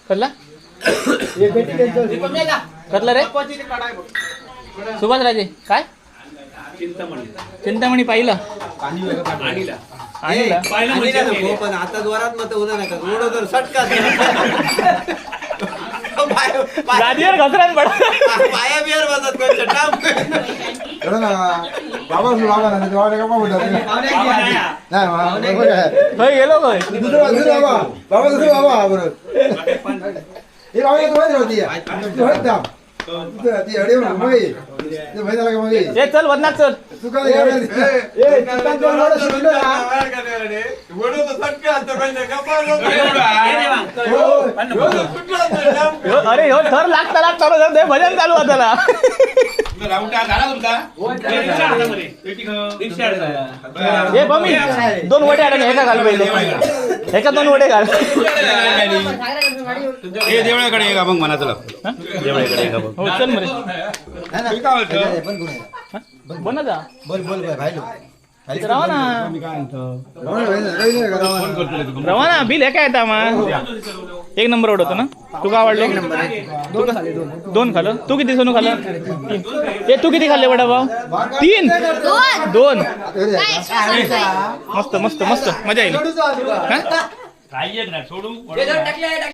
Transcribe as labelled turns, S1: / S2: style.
S1: कसला कसला रे सुभाष राजे? काय चिंतामणी पाहिलं? आणीला.
S2: आणि पण आता जोरात मत होणार नका, रोड तर सटका.
S1: गादीवर घसरण पड.
S2: पाया बियार बसत कोणच्या टाप.
S3: बाबा बाबा बाबा.
S1: होय गेलो होय.
S3: दुसरं दुसरं बाबा बाबा दुसरं बाबा बरोबर. हे बाबा तू माहिती होती ती अडी मग माहिती झाला का मग?
S1: ए चल वदनात चल.
S3: तुका
S1: अरे ह्यो थर लागता लागता ते भजन चालू होता ना. ए बमी दोन वडे आण, एका घाल पहिले, एका दोन वडे घाल.
S4: हे देवळाकडे एक अभंग म्हणा चला. देवळाकडे एक अभंग.
S1: हो चल मरे. बोल ना जा.
S2: बोल बोल भाई.
S1: रवा ना. रवा ना बिल एका येता मग. एक नंबर होतो ना? तुका आवडलो? दोन खाल्लं. तू किती सोनू खाल्लं? तीन. ए तू किती खाल्ले वडापाव? तीन. दोन. मस्त मस्त मस्त मजा येईल.
S4: काही एक नाही सोडू.